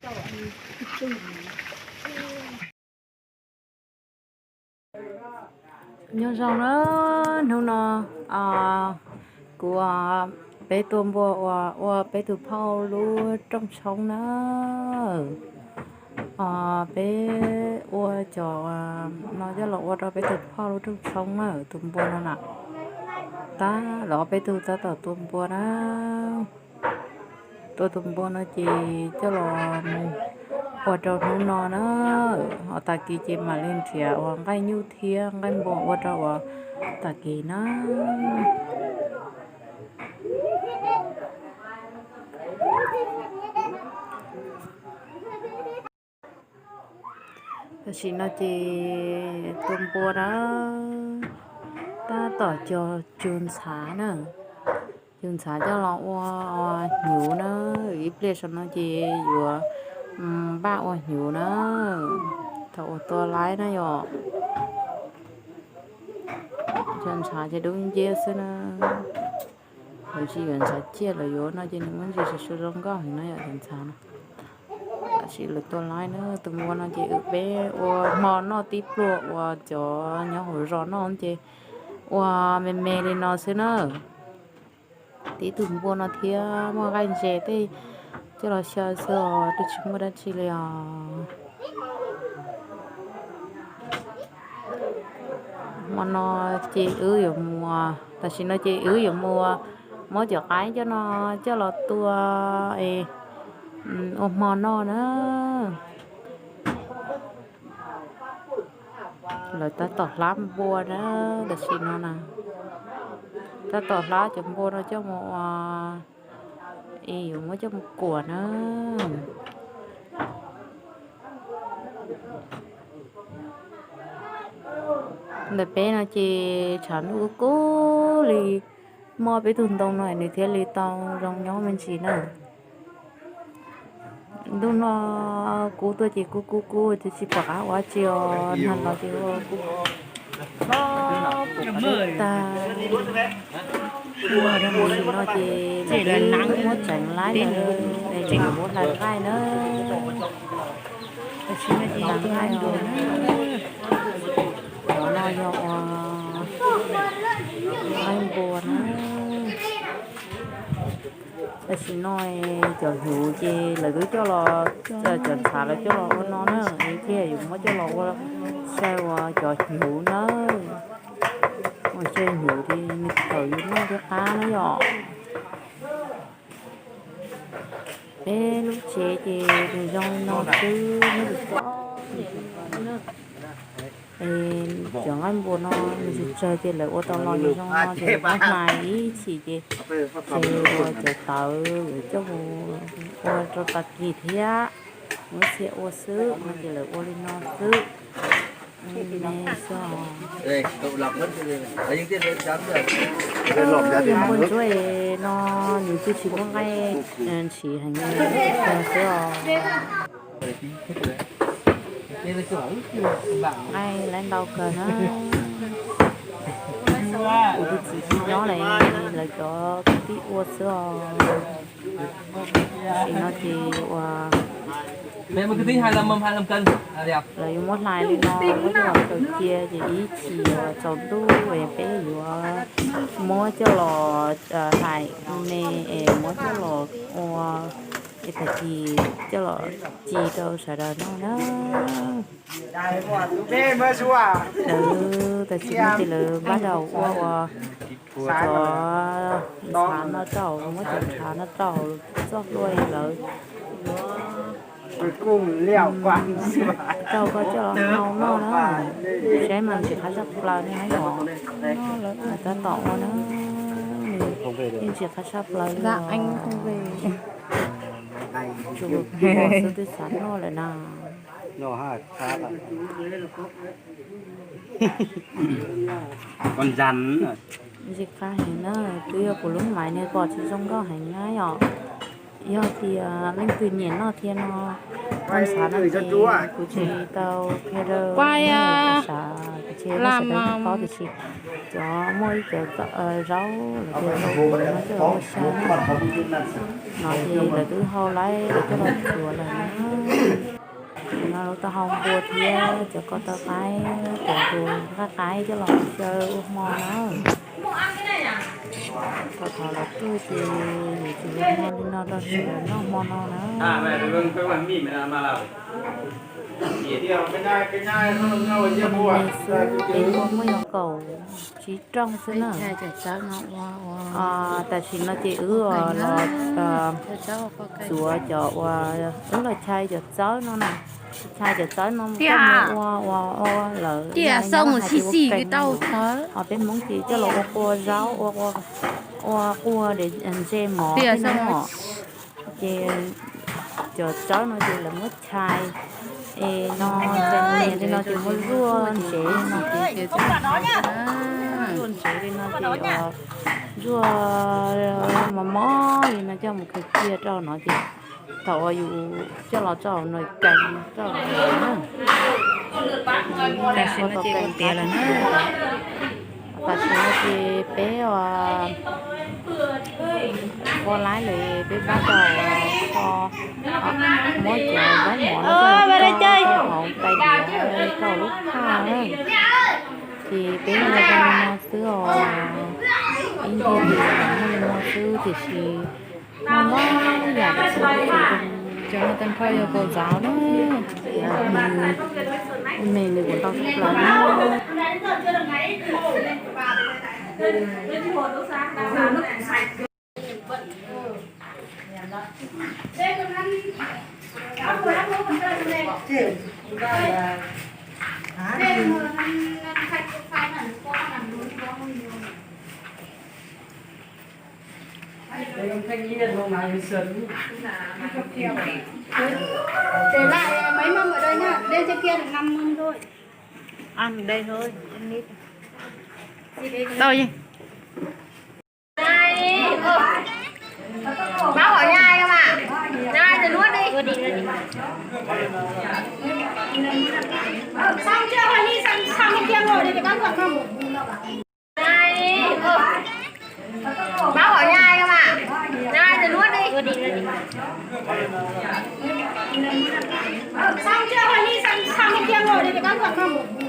Nyob zoo na, hnub no kuv, peb tua npua uas ua peb tus phauj lub rooj tshoob na. Peb ua cov no coj los ua rau peb tus phauj lub rooj tshoob na, tus npua no na. Tab los peb tus tab tom tua npua na. Tua tus npua no ces coj los mus ua rau hnub no na. Ho tag kis ces mam li nrhiav uas nqaij nyuj thiab nqaij npua ua rau uas tag kis na. Tam sim no ces tus npua na tab tom cog cug ntxhav na. Cug ntxhav coj los ua hnyuv na. Ib pliag saum no ces yuav npaj ua hnyuv na. Thaum uas tua laib na yom. Cov ntxhav ces dub nciab xwb na. Lawv tsis yuav ntxhav ciaj, lawv yuav no ces nws muaj ntsis sawv sawv zoo nkauj heev na yom, cov ntxhav no. Tam sim lawv tua laib na, tus npua no ces wb peb ua hmo noj tib pluag uas cov nyob hauv zos noj ces ua me me li no xwb na. Tib tug npua no thiab muaj nqaij ntses tej coj los xyaw xwb os, twb tsis muaj dab tsi li os. Hmo no ces wb yuav mus, tam sim no ces wb yuav mus muab cov qaib coj no coj los tua es ua hmo noj na. Lawv tab tom hlab npua na, tam sim no na, tab tom hlab cov npua no coj mus ua es yuav muab coj mus kuam na. Ntawm peb no ces tshav ntuj kub kub li, muaj peb tug ntoo no nws thiaj li tau zoo nyob me ntsis na. Ntuj no kub tuaj ces kub kub kub ces tsis pom qab ua tsi os, nag los ces ua kub hlob puv qhov dej tag. Ua rau mus no ces lawv twb muab tseev laib lawm, es tseem yuav muab hlais nqaij na. Hlais nqaij os. Cov no yog ua nqaij npua na. Tam sim no cov hnyuv ces lawv twb coj los, cov ntxhab lawv coj los ua no na, es thiaj yuav muab coj los ua xyaw ua cov hnyuv na. Ua xyaw hnyuv ces nws thaum yuav noj thiab qab na yom. Peb lub tsev ces nws zoo li no xwb, nyob rau cov nqaij npua no nws tsawg tsawg ces lawv ua tau los nws zoo no ces lawv muab hlais ib chim ces, ces ua cov tawv yuav coj mus ua rau tag kis thiab, muab txhia ua xwb no ces lawv ua li no xwb. Me xwb os. Npua ntsuab no nws twb tsis muaj nqaij ntshiv heev li, xwb os. Nqaij laib ntau kawg na. Kuv tus txiv tsis nyob li, lawv cov kwv tij ua xwb os. Tam sim no ces ua, lawv yuav muab hlais li no, muab coj los xyaw cia ces ib chim tsaus ntuj es peb yuav muab coj los hlais me es muab coj los ua es tag kis coj los ci rau sawv daws noj na. Lawv tam sim no ces lawv npaj daus ua ua cov ntshav no rau, muab cov ntshav no rau txoj hlua lawv rau koj coj los hau noj na. Saib mas ntxim qab tshaj plaws li na yom. Lawv tab tom ua na, yeej ntxim qab tshaj plaws li. Tsuas pom xwb twb xav noj lawm na. Ntxim qab heev na, twb yog kuv lub maiv niag pom tsis zoo nkauj heev na yom. Yog tias leej twg nyiam noj thiab no, koj xav no ces kuv tsis tau qhia rau, kuv tsis hais rau sawv daws paub tiam sis cov muaj ib cov zaub los tias zaub no coj los ua xyaw na, no ces lawv twb hau laib lawv coj los txuas lawm na. Hau npua thiab cov ko taw qaib, cov npua qaib qaib coj los xyaw ua hmo na. Thaum thaum los tsuj ces yus tsis ua hmo li no rau sawv daws noj hmo no na. Xwb peb muaj muaj yog kaum tsib rooj xwb na. Tam sim no ces wb los txuav cov uas wb los chais cov txawb no na. Chais cov txawb no coj mus ua ua ua lawm, ho peb Hmoob ces coj los ua qua zaub, ua qua de ntse mov no. Ces cov txawb no ces lawv muab chais es no, nias li no ces muab zuaj ntsev no, zuaj ntsev li no ces zuaj mos mos li no coj mus khaws cia rau no ces thaum uas yus coj los rau hauv nồi canh rau hauv na. Tam sim no ces peb ua laib lawm, peb pab tau kho, muab cov zaub mov no coj los rau hauv tais diav rau lub phaj na. Ces peb ua li no xwb os, ib ncig ces muaj li no xwb tiam sis muaj ntau yam tsis zoo. Cov no tag nrho yog kaus ntxauv na, me nws kuj ntau tshaj plaws na. Để lại mấy mâm ở đây nhá, lên trên kia được năm mâm thôi. Ăn đây thôi, ăn ít. Đâu gì? Bác bảo nhai không ạ? Nhai thì nuốt đi. Xong chưa? Hơi đi sang, sang bên kia ngồi đi, để bác dọn không? Nhai đi. Bác bảo nhai không ạ? Nhai thì nuốt đi. Xong chưa? Hơi đi sang, sang bên kia ngồi đi, để bác dọn không?